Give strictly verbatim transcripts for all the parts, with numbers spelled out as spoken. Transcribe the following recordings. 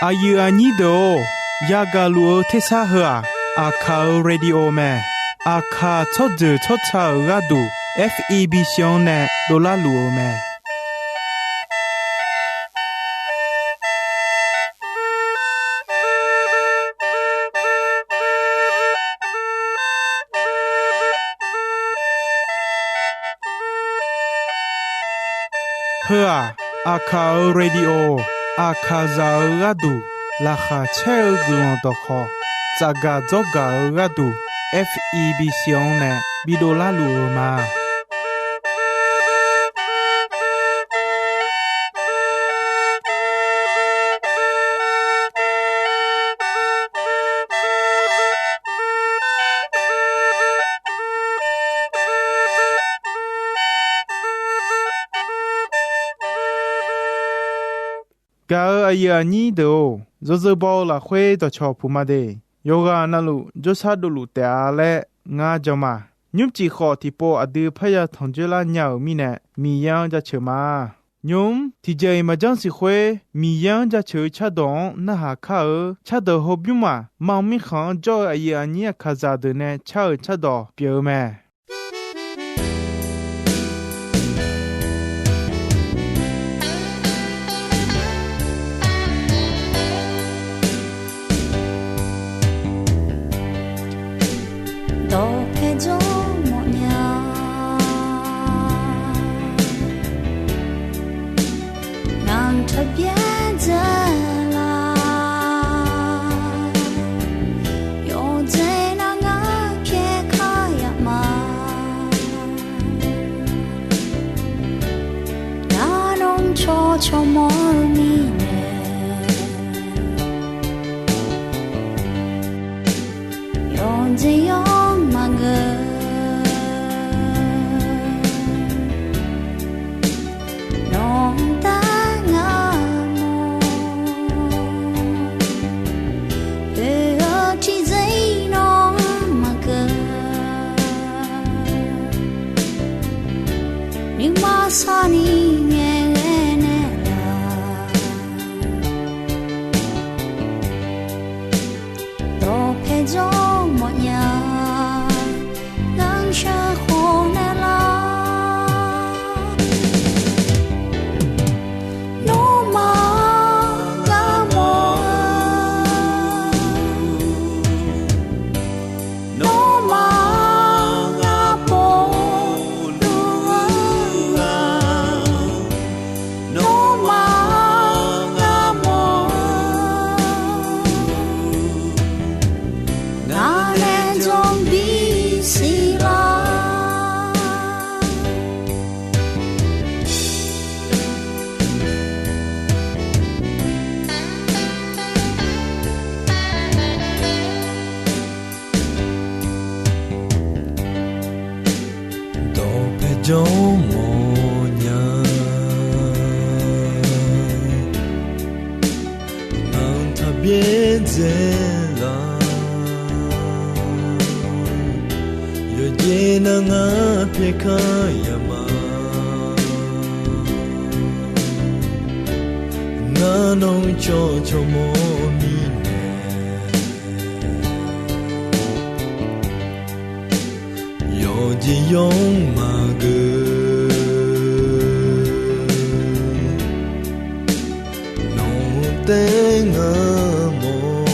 Aqyuif aqnyir deuq-or, yagaq luf-eu tersar heu-aq, Aqkaq-euq radio mae. Aqkaq tsawrjeuq tsawrca-euq gharduq, F E B C-anr nae dovlar luf-eu mae. Heu-aq, Aqkaq-euq radio, Aqkaqzaq-euq gharduq laqkhaq caer-eu guiqlanq dawqkhawq, tsafgaq dzawrgaq-eu gharduq, F E B C-anr nae bidov larluf-eu ma. Gaq-euq aqyuif aqnyir deuq-or, yawzeu baw-eu lafkhoer dawqcawq puq ma de. Yawqghaq navluf jawrshar dovluf taef-a laer ngar jan ma. Nymrcif khawf tiqpov aqdui parya tanqjoer lar nya-euq mirnae, Miqyaer-anr jaceuq ma. Nymq-mr tiqjeq-iq maqjanr siq khoer, Miqyaer-anr jaceuq-eu cardawq-anr narhaq kar-eu cardawq hawbymr maq, mar mirkhanq-anr jawr-eu aqyuif aqnyir Aqkaqzaq deuq nae car-euq cardawq pyeuf-eu mae. Dawqpae jawr mawfnya, ngaq-anr taqbyaer dzae lar. Yawqjeq nar ngar pyaer kar yaf ma. Ngar nawr cawq cawq mawr-eu mirnae, yawqjeq yawr maqgeur. Nawq-anr taef ngar mawr, oe-eu tiqjeq-iq nawr maqgeur. Nuima sarni ngaeqghae naeqlaf, dawqpae jawr mawfnya, ngar sheuqkhof naeqlaf. Nawmaf ngar mawr-eu, nawmaf ngar pov luf-eu, nawmaf ngar mawr-eu, ngaq nae jawr bisiq lar. Dawqpae jawr mawfnya, ngaq-anr taqbyaer dzae lar. Yawqjeq nar ngar pyaer kar yaf ma. Ngar nawr cawq cawq mawr mirnae, yawqjeq yawr maqgeur. Nawq-anr taef ngar mawr,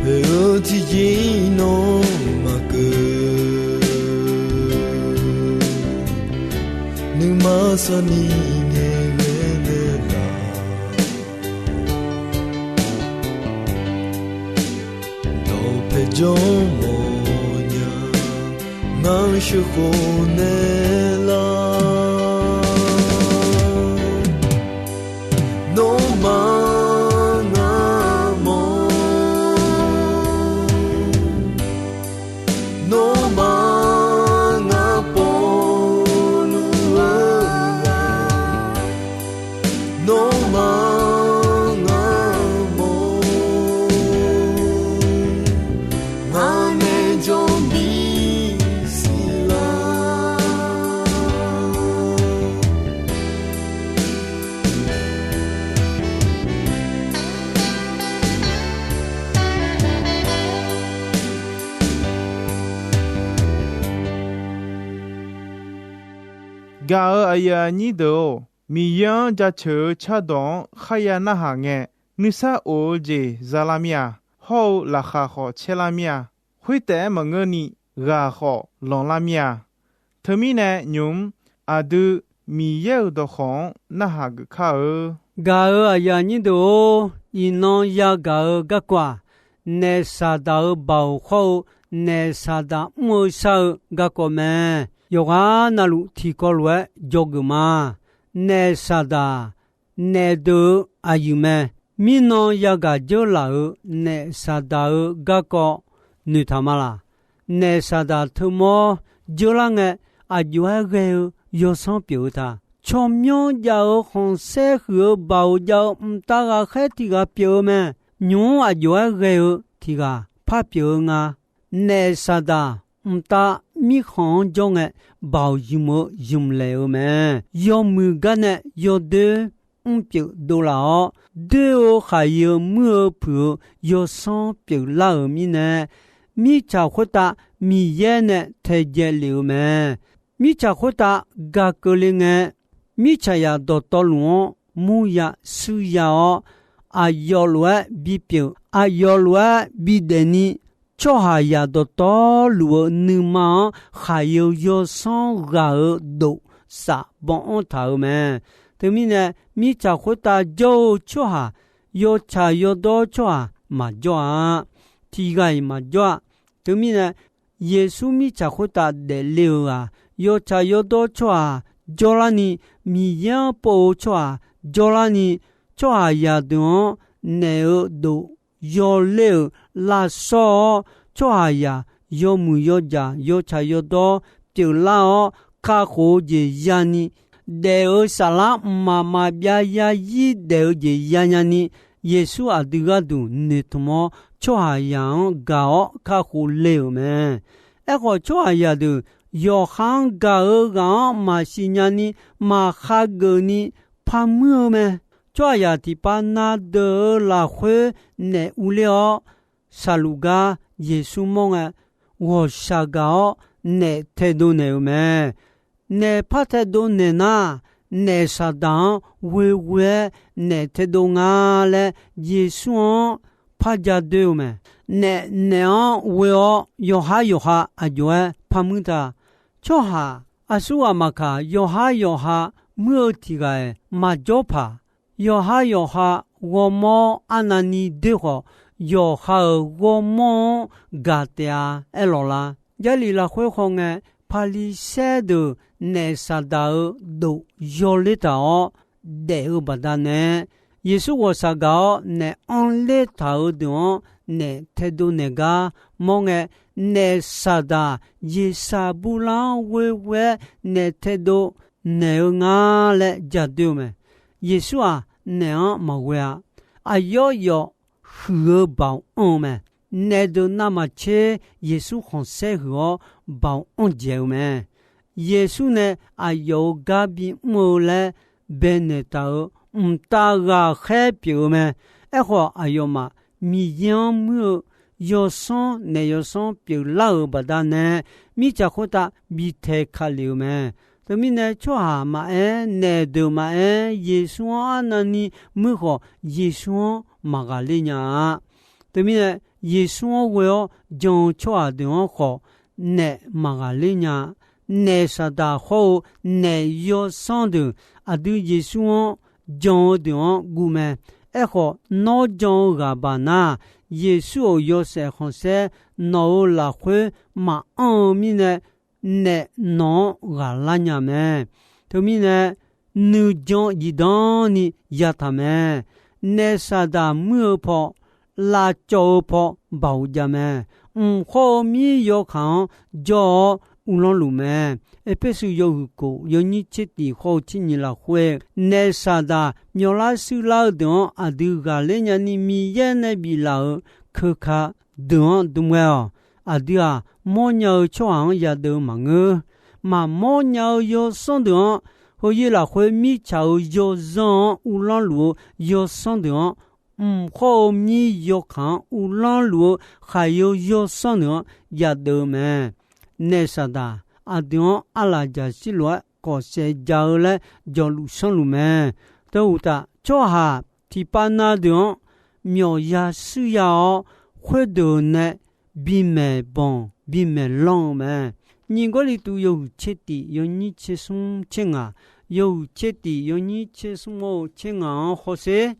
poeq-eu tiqjeq nawr maqgeur. Nuima sarni ngaeqghae naeqlaf, dawqpae jawr mawfnya, ngar sheuqkhof naeqlaf. Nawmaf ngar mawr, nawmaf ngar pov luf-eu, nawmaf ngar mawr, ngaq nae jawr bisiq lar. Gaq-euq aqyuif aqnyir deuq-or, Miqyaer-anr jaceuq-eu cardawq-anr kharya narhaq ngae, nuisar of-eu jeq zalar mir-a. Hawr-eu laqkhaq khawf caerlar mir-a. Khoertaef-aer maqngeurni, ghaq khawf lanqlar mir-a. Teumirnae nymq-mr aqdui Miqyaer-euq dawqkawq-anr narhaq geuf kar-eu. Gaq-euq aqyuif aqnyir deuq-or, iqnan yagaq-eu garkawv-aq, naef Saqdaq-euq baoq hawr-eu naef Saqdaq mr-eu shar-eu garkawv mae. Yawqghaq navluf tiqkawv lof-aer dzawgeuf ma. Naef Saqdaq, naef deuq-eu aqyuif mae. Mirnan yagaq dzeurlaf-euq naef Saqdaq-eu garkawv noeqtaq ma laq. Naef Saqdaq teumawr dzeurlar ngae, aqjox-aer ghae-eu yawsanr pyeuf-eu ta. Tsawrmyanr jav-euq khanqsaer huiq-eu baoq jav-eu mqtav ghaqkhaer tiq ghaq pyeuf-eu mae. Nymq-mr aqjox-aer ghae-eu tiq ghaq par pyeuf-eu nga. Naef Saqdaq mqtav mirkhanq-anr jawr ngae, baoq ymq-eu ymq laeq-eu mae. Yawmuiq gar nae yawdoer mrpyeuf dovlaf-awr, doer-eu khaqyae-eu muir-eu puiq-eu yawsanr pyeuflar-euq mirnae, mirtsaq khoertav Miqyaer nae taedzae lef-eu mae. Mirtsaq khoertav gaq keuvle ngae, mirtsaqzaq dawqtawvluf-anr murya shuirya-awr, aqyawf lof-aer bipyeuf, aqyawf lof-aer bidaef ni, tsawrhaqzaq dawqtawvluf-eu nuima-anr khaqyae-eu yawsanr ghaq-eu dof saf baw-anr taq-eu mae. Teumirnae, mirtsaq khoertav jawr-eu tsawrhaq, yawtsaq yawdawr tsawrhaq maqjawr-a. Tiq ghaq-iq maqjawr-a. Teumirnae, Yeqsur mirtsaq khoertav daefle-euq-aq, yawtsaq yawdawr tsawrhaq jawrlarni, Miqyaer-anr pov-eu tsawrhaq jawrlarni, tsawrhaqzaq deuq-anr naef-eu dof yawler-euq lavshawr-awr, tsawrhaqzaq yawmuiq yawjaq yawtsaq yawdawr pyeuflar-awr, kakhof-eu jeq yani, daef-euq saflar mqmaq maqbyav zarzir daef-eu jeq yanya ni, Yeqsur aqdui gharduq noeqtmq-awr, tsawrhaqzaq-anr gaq-awr kakhof le-euq mae. Aerkhawf, tsawrhaqzaq deuq yawqha-anr gaq-eu ghaq-anr maqsiq nyani, maqkhageuf ni parmuir-eu mae. Tsawrhaqzaq tiqpav na deuq-eu lafkhoer naef urler-awr, saqluf gar Yeqsur mawr ngae, ghawqshaq gaq-awr naef taedov naeq-euq mae. Naef par taedov naeq nar, naef Saqdaq-anr ghoeghoe-aer naef taedov nga laer Yeqsur-anr par ja doer-eu mae. Naef naeq-anr ghoe-awr yawqhar yawqha aqjox-aer parmuir ta. Tsawrhaq aqsurghaq maqkaq, yawqhar yawqha muir-eu tiq ghaq-iq maqjawr paq. Yawqhar yawqha ghawrmawr arnavni doer khawf, yawqha-euq ghawrmawr-anr gaq taef-a aer lawq lar. Jarlif lafkhoer hawngae, Paqliqsaer deuq naef Saqdaq-euq dof yawler taq-awr daef-eu baqdanae, Yeqsur ghawqshaq gaq-awr naef anrler taq-euq deuq-anr naef taedov naeq gar mawr ngae, naef Saqdaq Yeqsaqburlar-anr ghoeghoe-aer naef taedov naeq-eu nga laer ja doer-eu mae. Yeqsur-aq, naef-anr maqghoe-a. Aqyawf yawf huiq-eu baoq anr-eu mae. Naef deuq navmaqtser Yeqsur khanqsaer huiq-awr baoq anr dzaeq-eu mae. Yeqsur nae aqyawf-euq gar bimr-eu laer baenaeq taq-euq mqtav ghaqkhaer pyeuf-eu mae. Aerkhawf, aqyawfmaf Miqyaer-anr muir-eu yawsanr naef yawsanr pyeuflar-euq baqdanae, mirtsaq khoertav bi tae ka lef-eu mae. Teumirnae, tsawrhaq maqaer, naef deuq maqaer, Yeqsur-anr arnavni muir khawf, Yeqsur-anr maqghaqler nya-a. Teumirnae, Yeqsur-anr ghoe-awr jan-eu tsawrhaq deuq-anr khawf, naef maqghaqler nya-a. Naef Saqdaq hawr-eu naef yawsanr deuq, aqdui Yeqsur-anr jan-eu deuq-anr guv mae. Aerkhawf, nawr jan-eu ghaq baq nar, Yeqsur-euq yawshaef khanqsaer nawq-euq lafkhoer maqanr-eu mirnae, naef nawq-anr ghaqlar nya mae. Teumirnae, nuijan zifdan ni yataq mae. Naef Saqdaq muir-eu paw, lavcawv-eu paw baoq jav mae. Mq khawr-eu mir yawkaq-anr jawr-awr uvlanr luf mae. Erpersu yawhuiq kof yawnyir tser tiq khawr-eu tser nyiq lafkhoer, naef Saqdaq myawqlar shuirlar-eu deuq-anr aqdui ghaqler nyani Miqyaer nae biflaf-euq keuka deuq-anr dm ghae-awq. Aqdui-aq, mawrnya-eu tsawrhaq-anr yadeuv maqngeur. Maqmawr nya-eu yawsanr deuq-anr, heuzir lafkhoer mirtsaq-euq yawzanr-anr uvlanr luf-eu yawsanr deuq-anr, mq khawr-eu mir yawkaq-anr uvlanr luf-eu khaqyeu yawsanr deuq-anr yadeuv-eu mae. Naef Saqdaq aqdui-anr arlaqjaq shir lof-aer kawqsaef ja-eu laer jawqluf sanrluf mae. Teu uqtaf, tsawrhaq tiqpav na deuq-anr myawqya shuir ya-awr, khoerdeuq nae bimaeq banq bimaeq lanr-eu mae. Nyiq Gawrliqtu yawhuiq tser tif yawnyir tser smr tser ngaq, yawhuiq tser tif yawnyir tser smr-eu tser ngaq-anr hawsher.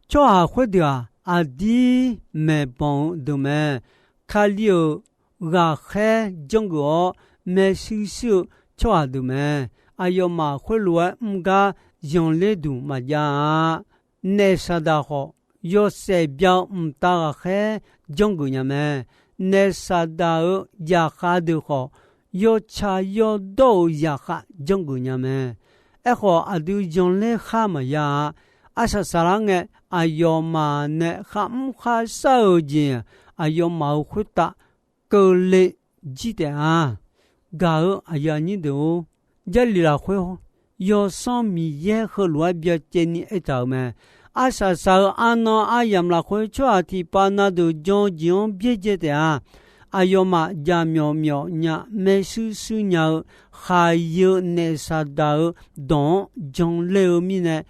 Tsawrhaq khoerdeuq-aq, aqdir maeqbanq-eu deuq mae. Kali-euq ghaqkhaer janrgeuf-awr maershuir shuir-eu tsawrhaq deuq mae. Aqyawfmaf khoerlof-aer mr gar yanler duq maqjav-a. Naef Saqdaq khawf, yawshaef bya-eu mqtav ghaqkhaer janrgeuf nya mae. Naef Saqdaq-euq zaqkhav deuq khawf, yawtsaq yawdawr-euq zaqkhav janrgeuf nya mae. Aerkhawf, aqdui yanler khar maqya-a. Arsaq saqlar ngae, aqyawfmaf nae kharmr kharshar-euq jeq, aqyawfmaf-euq khoertav keuvle jir taef-a. Gaq-eu aqyuif aqnyir deuq-or, Jarlif lafkhoer Yawsanr Miqyaer heulof-aer byacaevni aertaq-euq mae. Arsaq saq-eu arnan aryamq lafkhoer tsawrhaq tiqpav na deuq jan-eu jeq-anr byaerdzae taef-a. Aqyawfmaf jaqmyawf myawf nya maershuir shuir nya-eu khaqyeu Naef Saqdaq-euq dawq-anr janler-eu mirnae,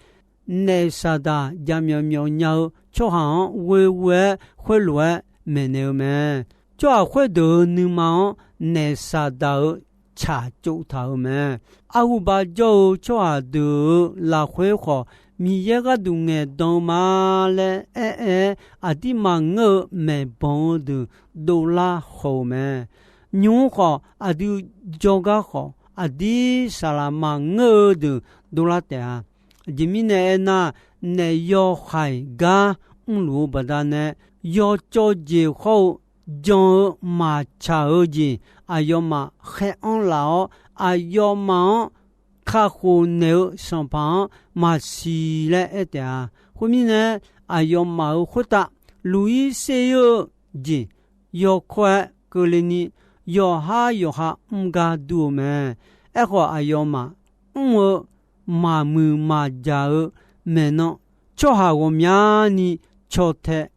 Naef Saqdaq jaqmyawf myawf nya-eu tsawrhaq-anr ghoe ghoe-aer khoerlof-aer maeqnaeq-eu mae. Tsawrhaq khoerdeuq-euq nuima-anr Naef Saqdaq-euq tsaq tsov taq-euq mae. Arhuba jawr-eu tsawrhaq deuq-euq lafkhoer khawf, Miqyaer gharduq ngaeqdan-eu ma laer aer-aer, aqdirmaf ngeur-eu maeqbanq-eu deuq dovlar haw-eu mae. Nymq-mr khawf, aqdui jawrgar khawf, aqdir saqlaq maqngeur-eu deuq dovlar taef-a. Aqjeq mirnae aernar, naef yawhaiq gar mrluf-eu baqdanae, yawcawv jeq hawr-eu jan-eu maqtsaq-eu jeq aqyawfmaf khaer-anr laf-awr, aqyawfmaf-anr kakhof naeq-eu Sanqpaq-anr maqsiq laer aer taef-a. Khoermirnae, aqyawfmaf-euq khoertav luq-ir ser-ir-eu jeq yawkawr-aer keuvle ni, yawqhar yawqha mr gar dur-eu mae. Aerkhawf, aqyawfmaf mr-eu maqmuiq maqjaq-eu maeqnan, tsawrhaq ghawqmyani caw tae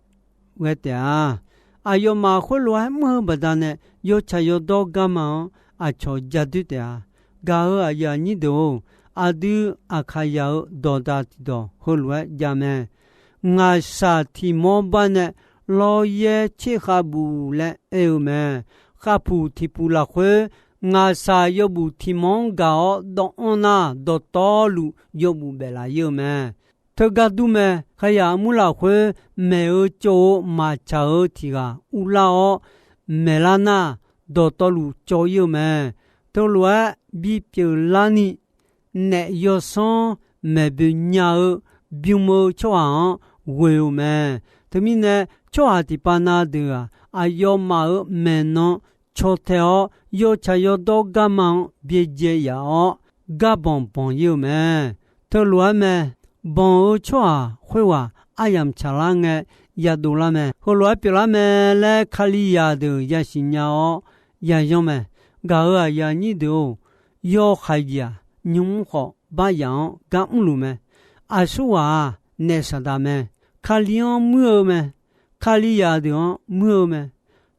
ghae taef-a. Aqyawfmaf khoerlof-aer mr-eu baqdanae, yawtsaq yawdawr garma-anr aqcawq ja doer taef-a. Gaq-euq aqyuif aqnyir deuq-or, aqdui Aqkaqyaq-euq dawqdaq tiqdawq heulof-aer jav mae. Ngaqshaq tiq mawr bar nae lawryaer tser khav buf laer aer-eu mae. Khavpuq tiq puq lafkhoer, ngaqshaq yawbuf tiq mawr-anr gaq-awr dawvanr nar, dawqtawvluf yawbuf baef laf-ir-eu mae. Teugar dur mae. Kharyaq armur lafkhoer maeq-eu tsov-eu maqtsaq-eu tiq ghaq urlar-awr maeqlar nar, dawqtawvluf cawv-ir-eu mae. Teulof-aer bipyeuf larni, naef yawsanr maeqboeq nya-eu bym-eu tsawrhaq-anr ghoe-eu mae. Teumirnae, tsawrhaq tiqpav na deuq-aq, aqyawfmaf-euq maeqnan caw tae-awr, yawtsaq yawdawr garma-anr byaerdzae yaf-awr, garbanq banq-ir-eu mae. Teulof-aer mae. Banq-eu tsawrhaq khoerghaq aryamq tsaqlar ngae yadov lar mae. Heulof-aer pyeuflar mae laer Kalizaq deuq yasiq nya-awr yayanr mae. Gaq-euq aqyuif aqnyir deuq-or, yawhaiq jeq-aq, nymq-mr khawf baryaf-anr gar mrluf mae. Aqsurghaq-aq, naef Saqdaq mae. Kali-anr muir-eu mae. Kalizaq deuq-anr muir-eu mae.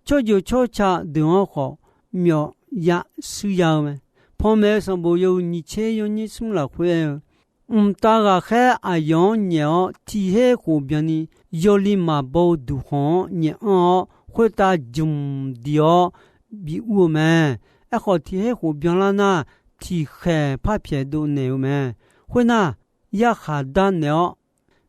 Tsawrjeuq tsawrca deuq-anr khawf myawf ya shuir ya-eu mae. Panmaeq-eu sanqbof yawhuiq nyiq tser yawnyir smr lafkhoer aer-eu, mqtav ghaqkhaer aqyawf-anr nyaef-awr tiqher khof byanni, yawli maqbaw-eu duqkhanq-anr nyaef anr-awr, khoertav jmq diq-awr bi ur-eu mae. Aerkhawf, tiqher khof byanlar nar, tiqkhaeq par pyaeq dovnaeq-eu mae. Khoernar, yarkhaq darnaeq-awr,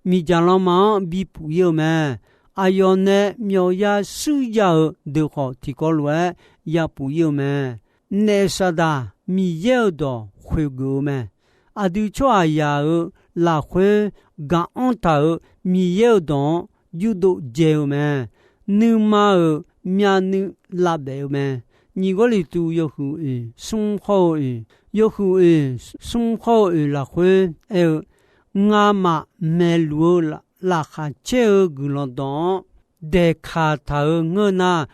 miqdzaq lanma-anr bipuf-ir-eu mae. Aqyawf nae myawf ya shuir ya-euq deuq khawf, tiqkawv lof-aer yapuf-ir-eu mae. Naef Saqdaq Miqyaer-euq dawq khoeqgeuf-eu mae. Aqdui tsawrhaqzaq-euq lafkhoer gaq-anr taq-euq Miqyaer-euq dawq-anr yurdov dzae-eu mae. Nuima-euq myavnuiv lavbaef-eu mae. Nyiq Gawrliqtu yawhuiq oeq smr hawr-eu oeq, yawhuiq oeq smr hawr-eu oeq lafkhoer aer-eu, ngamaf maeqluf-eu laqkhaq caer-eu guiqlanq dawq-anr daeqkaq taq-euq ngeur nar,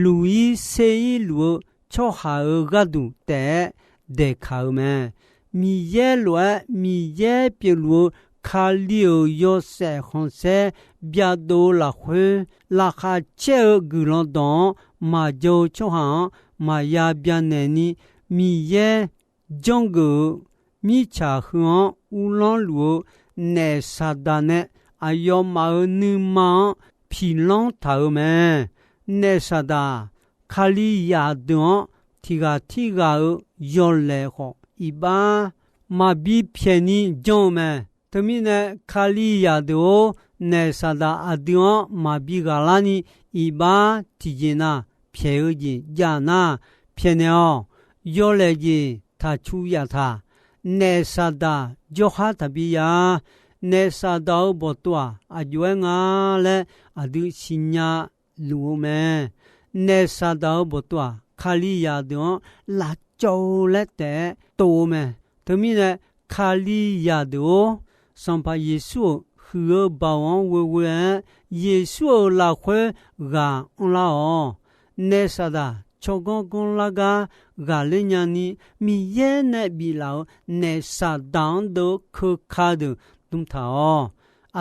luq-ir ser-ir luf-eu tsawrhaq-euq gharduq taef-aer daeqkaq-eu mae. Miqyaer lof-aer Miqyaer pyeufluf-eu Kali-euq yawshaef khanqsaer byadov-eu lafkhoer, laqkhaq caer-eu guiqlanq dawq-anr maqjan-eu tsawrhaq-anr maqya byanaeq ni, Miqyaer janrgeuf-eu mirtsaq heu-anr uvlanr luf-eu naef Saqdaq nae aqyawfmaf-euq nuima-anr piqlanr taq-euq mae. Naef Saqdaq, Kalizaq deuq-anr tiq ghaq tirghaq-euq yawlaeq khawf iqbax maqbi pyaeqni janr-eu mae. Teumirnae, Kalizaq deuq-or, naef Saqdaq aqdui-anr maqbi ghaqlarni iqbax tiqjeq nav pyaeq-eu jeq jav nar, pyaeqnaeq-awq. Yawlaeq jeq taqcu yaf taq. Naef Saqdaq jawrkhar taqbi ya. Naef Saqdaq-euq bawqtov-aq, aqjox-aer nga laer aqdui siqnya luf-eu mae. Naef Saqdaq-euq bawqtov-aq, Kalizaq deuq-anr lavcawv-eu laer taef-aer tov-eu mae. Teumirnae, Kalizaq deuq-or, Sanqpaq Yeqsur-euq huiq-eu baoq-anr ghoeghoe-aer, Yeqsur-euq lafkhoer ghaq anrlar-awq. Naef Saqdaq tsawrganr ganr lar gar ghaqler nyani, Miqyaer nae biflaf-euq naef Saqdaq-anr deuv-eu keuka deuq dm taq-awq.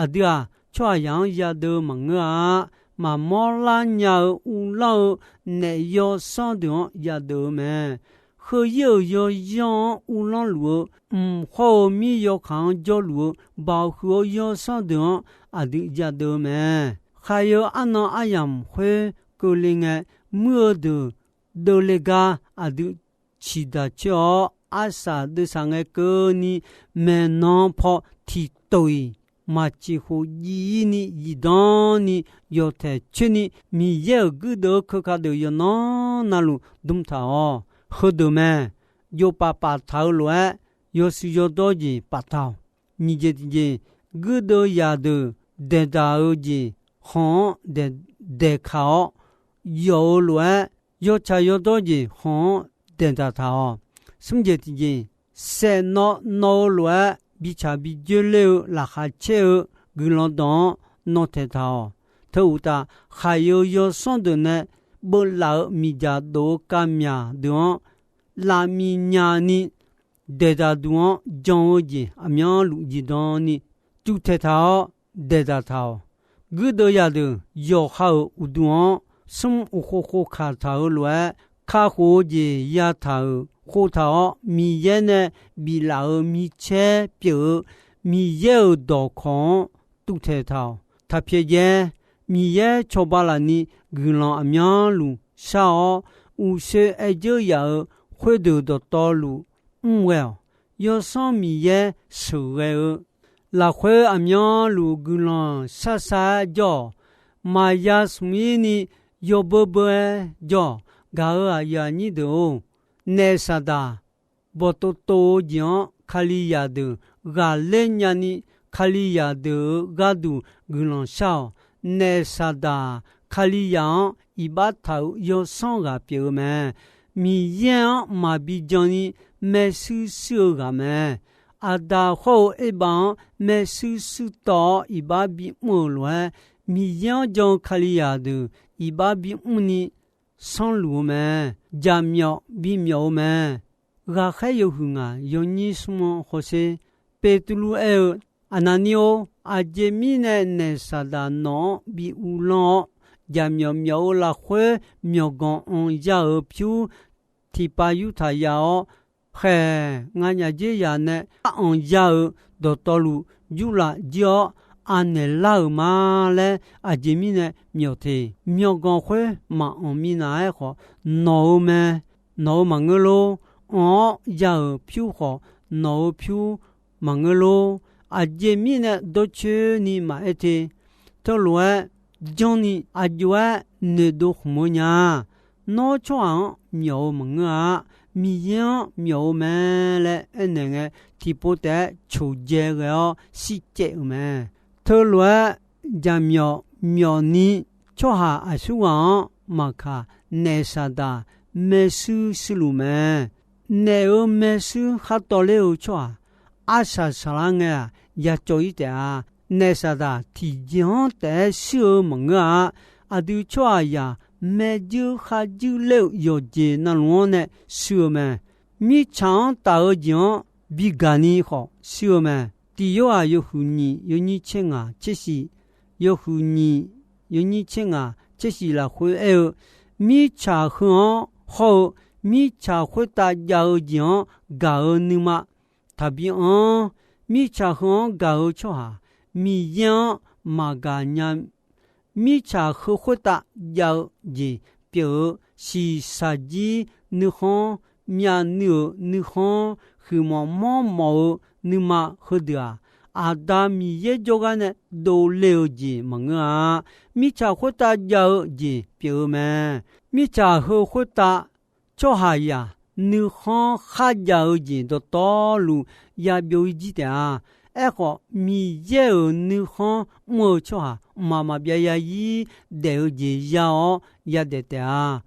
Aqdui-aq, tsawrhaqzaq-anr yadeuv maqngeur-a. Maqmawr lar nya-eu uvlanr-eu naef yawsanr deuq-anr yadeuv-eu mae. Heu-ir-euq yawyanr-anr uvlanr luf-eu, mq hawr-eu mir yawkaq-anr jawrluf-eu, baoq huiq-eu yawsanr deuq-anr aqdui yadeuv-eu mae. Khaqyeu arnan aryamq khoer keuvle ngae, muir-eu deuq deuvle gar aqdui ciqdaq coer-awr, arsaq deuvsaq ngae keuvni maeqnan paw tiqtof-iq maqciq khof jiv-ir ni zifdan ni yawtaeq coer ni, Miqyaer-euq guirdeuv-eu keuka deuq yawqnan navluf dm taq-awq. Heudeuq mae. Jov paf paftaq-eu lof-aer, yawshuif yawdawr jeq paftaq-awq. Nyiq jeq tiqjeq, guirdeuv zaqdeuq daeqdaq-eu jeq khanq-anr daeq, daeqkaq-awr, yawf-eu lof-aer, yawtsaq yawdawr jeq khanq-anr daeqdaq taq-awq. Smr jeq tiqjeq, saeqnawv nawv-eu lof-aer, bitsaq bi dzoerler-eu laqkhaq caer-eu guiqlanq dawq-anr nawtaeq taq-awq. Teu uqtaf, khaqyeu yawsanr deuq nae beuvlaf-euq miqdzaq dof-eu kavmyaq deuq-anr lavmiq nyani, daeqdaq duq-anr jan-eu jeq aqmyanluf zifdan ni cuvtaeq taq-awr daeqdaq taq-awq. Guirdeuv zaqdeuq yawqha-euq uqduq-anr smr uqkhov khov kaq taq-eu lof-aer, kakhof-eu jeq yataq-euq khov taq-awr, Miqyaer nae biflaf-euq micaer pyeuf-eu Miqyaer-euq dawqkawq-anr tuvtaeq taq-awq. Taqpyaeq jae, Miqyaer cawba lafni guiqlanq aqmyanluf shar-awr, uqshoe aer dzeur yaf-euq khoerdeuq dawqtawvluf mr ghae-awq. Yawsanr Miqyaer sheuqghae-eu lafkhoer aqmyanluf guiqlanq sharshar-aer jawr-awq. Maqya smq-ir ni yawbeur beur-aer jawr-awq. Gaq-euq aqyuif aqnyir deuq-or, naef Saqdaq bawqtov tov-eu jeq-anr Kalizaq deuq ghaqler nyani, Kalizaq deuq-euq gharduq guiqlanq shar-awq. Naef Saqdaq-aq, Kalizaq-anr iqbax taq-euq yawsanr ghaq pyeuf-eu mae. Miqyaer-anr maqbi jan ni maershuir shuir-eu ghaq mae. Aqdaq hawr-eu Erbav-anr maershuir shuir tawv-awr iqbax bimr-euq lof-aer, Miqyaer-anr jan-eu Kalizaq deuq iqbax bimr ni sanrluf-eu mae. Jaqmyawf bimyawf-eu mae. Ghaqkhaer yawhuiq ngaq yawnyir smr-anr hawsher. Beqtuvluv aer-eu, Aqnaqnir-or, aqjeq mirnae naef Saqdaq nawq-anr bi uvlanr-awr, jaqmyawf myawf-eu lafkhoer myawqganq anq ya-euq pyur tiqpav yurtaq ya-awr, khaeq nganyaf dzer yaq nae aranq ya-euq dawqtawvluf, yurlaf jir-awr anaeqlar-euq ma laer aqjeq mirnae myawf teq. Myawqganq khoer maqanq minav-aer khawf, nawq-eu mae, nawq-eu maqngeur lor. Anq-awr ya-euq pyur khawf, nawq-eu pyur maqngeur lor. Aqjeq mirnae dawrcoeni maqaer te. Teulof-aer janrni aqjox-aer noeqdov khmq-eu nya. Nawr tsawrhaq-anr myawf-eu maqngeur-a. Miqyaer-anr myawf-eu mae laer aernaeq ngae, tiqpov taef-aer coqdzae ghae-awr shircaev-euq mae. Teulof-aer jaqmyawf myawfni tsawrhaq aqsurghaq-anr maqkaq, naef Saqdaq maershuir shuirluf mae. Naef-euq maershuir khar tawvler-eu tsawrhaq arsaq saqlar ngae-aq, yacawv-ir taef-a. Naef Saqdaq tiqjeq-anr taef-aer shuir-eu maqngeur-a. Aqdui tsawrhaqzaq maerjuir kharjuir ler-eu yawqjeq navluf-anr nae shuir-eu mae. Mirtsaq-anr taf-eu jeq-anr bigaq ni khawf shuir-eu mae. Tiq Yorhaq yawhuiq nyiq yawnyir tser ngaq tser shiq, yawhuiq nyiq yawnyir tser ngaq tser shiq lafkhoer aer-eu, mirtsaq heu-anr hawr-eu mirtsaq khoertav jav-eu jeq-anr gaq-eu nuima taqbi anr. Mirtsaq heu-anr gaq-eu tsawrhaq Miqyaer-anr maqgaq nya. Mirtsaq heu khoertav jav-eu jeq pyeuf-eu, shiqshaq jir nuikhanr, myavnuiv-euq nuikhanr, huiqmawf mawrmawf-eu nuima heudeuq-aq, Aqda Miqyaer jawrgar nae dovle-eu jeq maqngeur-a. Mirtsaq khoertav jav-eu jeq pyeuf-eu mae. Mirtsaq heu khoertav tsawrhaqzaq nuikhanr kharjav-eu jeq dawqtawvluf yabyov-ir jir taef-a. Aerkhawf, Miqyaer-euq nuikhanr mr-eu tsawrhaq mqmaq maqbyav yazir daef-eu jeq ya-awr yadaef taef-a.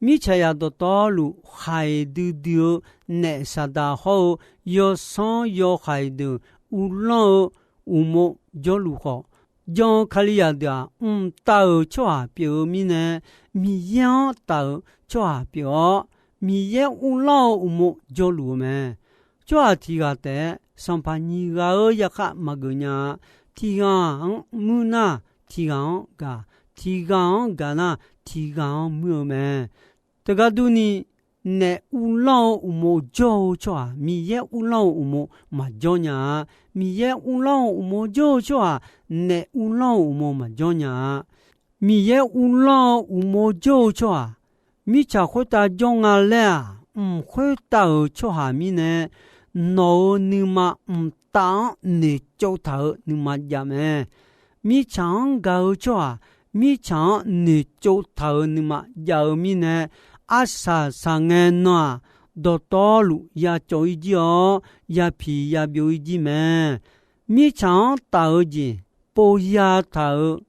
Mirtsaqzaq dawqtawvluf khaiq duidui-eu naef Saqdaq hawr-eu yawsanr yawhaiq deuq uvlanr-eu uqmov jawrluf khawf, jan-eu Kalizaq deuq-aq, mqtav-euq tsawrhaq pyeuf-eu mirnae, Miqyaer-anr taf-euq tsawrhaq pyeuf-awr, Miqyaer uvlanr-eu uqmov jawrluf-eu mae. Tsawrhaq tiq ghaq taef-aer sanqpaq nyiq ghaq-euq yarkhaq maqgeuf nya-a. Tiq ghaq-anr muir nar, tiq ghaq-anr gaq, tiq ghaq-anr gaq nar, tiq ghaq-anr muir-eu mae. Teugar durni, naef uvlanr-eu uqmov jawr-eu tsawrhaq Miqyaer uvlanr-eu uqmov maqjawr nya-a. Miqyaer uvlanr-eu uqmov jawr-eu tsawrhaq naef uvlanr-eu uqmov maqjawr nya-a. Miqyaer uvlanr-eu uqmov jawr-eu tsawrhaq mirtsaq khoertav jawr nga laer-aq, mq khoertav-euq tsawrhaq mirnae, nawq-euq nuima mqtav-anr noeqtsov taq-euq nuima jav mae. Mirtsaq-anr gaq-eu tsawrhaq mirtsaq-anr noeqtsov taq-euq nuima jav-eu mirnae, arsaq saqngae nan-aq, dawqtawvluf yacawv-ir jir-awr, yapiq yabyov-ir jir mae. Mirtsaq-anr taf-eu jeq povya taq-euq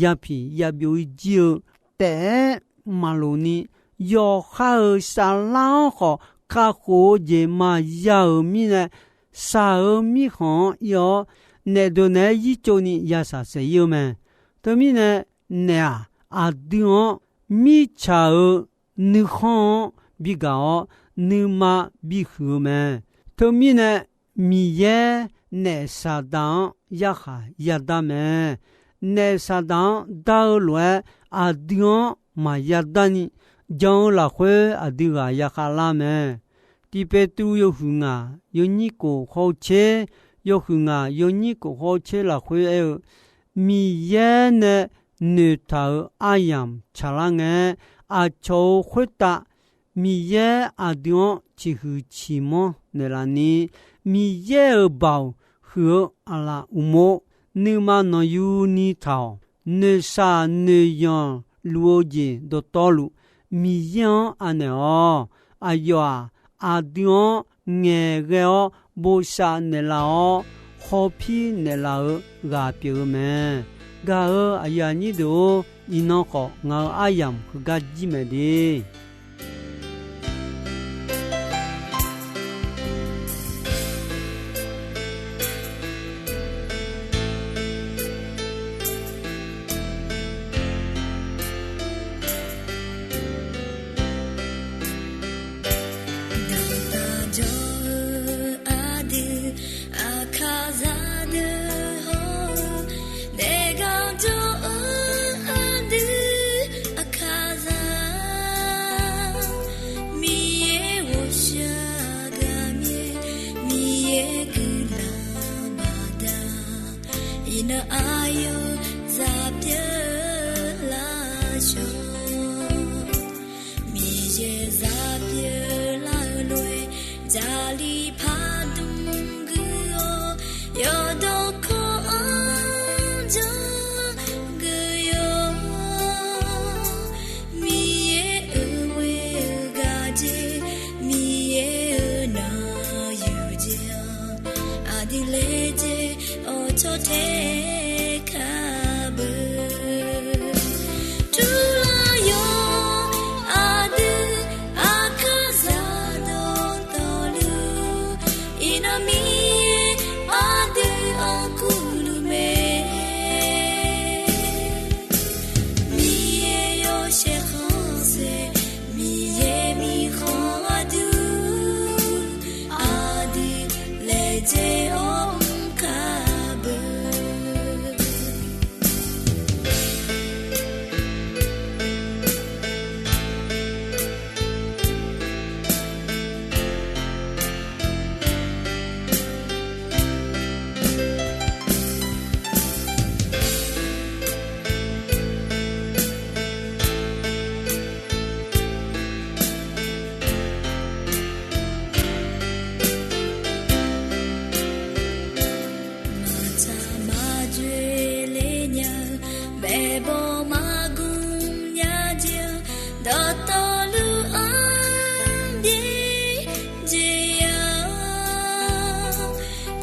yapiq yabyov-ir jir-eu taef-aer maqloq ni, yawqha-euq saflar-anr khawf kakhof-eu jeq maqya-euq mirnae, shaq-eu mirkhanq-anr ir-awr, naef deuq naeq-aer yirtsov ni yashaq saef-ir-eu mae. Teumirnae, naef-aq, aqdui-anr mirtsaq-euq nuikhanr-anr bigaq-awr, nuima bihuiq-eu mae. Teumirnae, Miqyaer naef Saqdaq-anr yarkhaq yadar mae. Naef Saqdaq-anr dar-eu lof-aer aqdui-anr maqya darni, jan-eu lafkhoer aqdui ghaq yakhav lar mae. Tiq Peqtruv yawhuiq ngaq yawnyir kof hawr-eu tser, yawhuiq ngaq yawnyir kof hawr-eu tser lafkhoer aer-eu, Miqyaer nae noeqtaq-euq aryamq tsaqlar ngae, aqcawq-euq khoertav Miqyaer aqdui-anr ciqhuiq ciqmanr naeqlaf ni, Miqyaer-euq baoq huiq-eu aqlaf uqmov, nuima nanqyuni taq-awq. Noeqshaq noeqyanq luf-eu jeq dawqtawvluf Miqyaer-anr anaeq-awq. Aqyawf-aq, aqdui-anr ngaeqghae-awr bosav naeqlaf-awr, hawpir naeqlaf-eu ghaq pyeuf-eu mae. Gaq-euq aqyuif aqnyir deuq-or, iqnan khawf ngaq-euq aryamq heugar jir mae de. Daqtaq jawr-eu aqdui aqkaqzaq deuq hawr-eu, daefgar jawr-eu aqdui aqkaqzaq, Miqyaer ghawqshaq gaqmyaer, Miqyaer guiqlanq baqda, iqnan aqyawf zaq pyeuf laf shawr. Miqyaer zaq pyeuf lar-eu lof-aer, jaqli pardmq guiq-awr, yawqdawq kawv-anr janr guiq yawr. Miqyaer-euq ghoe-eu gaq jeq, Miqyaer-euq nanqyuq jeq-anr, aqdui laejae-awr cawtae kar beu. Turlar yawr aqdui aqkaqzaq dawqtawvluf,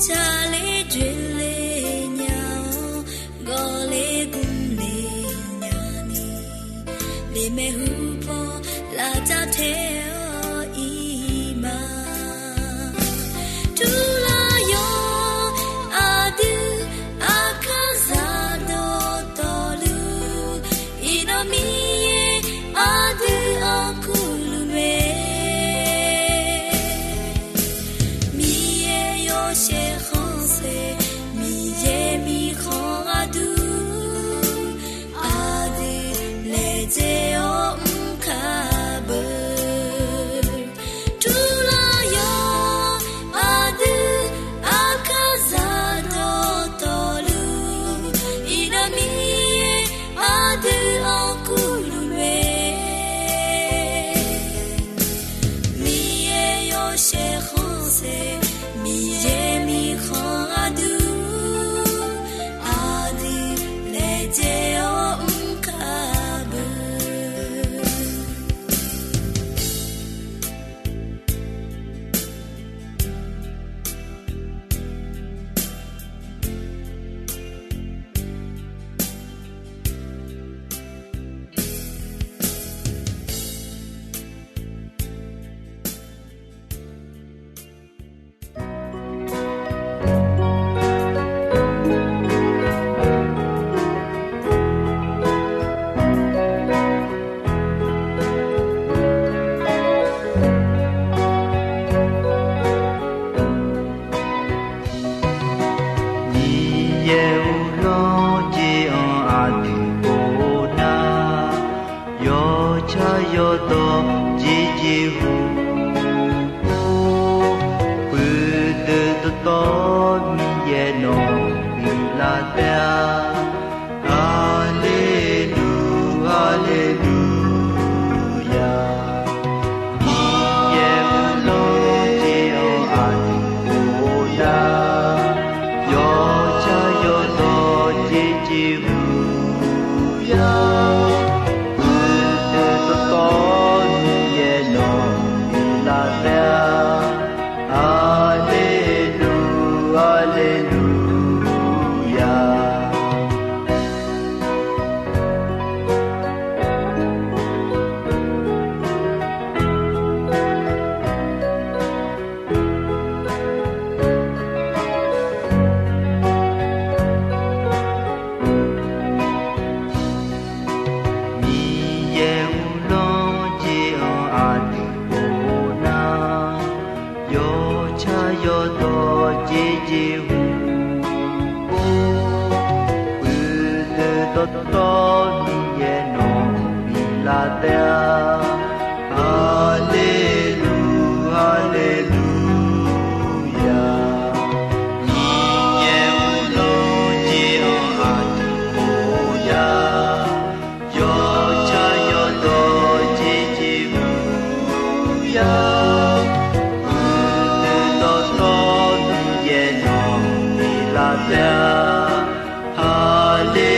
Tsaqler dzoeqle nya-awr, gawqler gmrle nyani, lemaeq hu paw lavcav tae-awr iq ma. Turlar yawr aqdui aqkar zaq dawqtawvluf, iqnan Miqyaer aqdui-anr kurluf mae. Miqyaer yawshaef khanqsaer, Miqyaer mirkhanq gharduq, aqdui laejae-awr mr kar beu. Turlar yawr aqdui aqkar zaq dawqtawvluf, iqnan Miqyaer aqdui-anr kurluf mae. Miqyaer yawshaef khanqsaer, Miqyaer mirkhanq gharduq, aqdui laejae-awr mr kar beu. Miqyaer uvlanr jeq-anr aqdui pov nar, yawtsaq yawdawr jeqjeq hu-ur, puiqdeuq dawqtawvluf Miqyaer nawq biflaf taef-a. Haleluq, haleluya. Miqyaer uvlanr jeq-anr aqdui pov nar, yawtsaq yawdawr jeqjeq hu-ur, puiqdeuq dawqtawvluf Miqyaer nawq biflaf taef-a. Haleluq, haleluya. Miqyaer uvlanr jeq-anr aqdui pov nar, yawtsaq yawdawr jeqjeq hu-ur, puiqdeuq dawqtawvluf Miqyaer nawq biflaf taef-a. Haleluq, haleluya. Miqyaer uvlanr jeq-anr aqdui pov nar, yawtsaq yawdawr jeqjeq hu-ur, puiqdeuq dawqtawvluf Miqyaer nawq biflaf taef-a. Haleluq,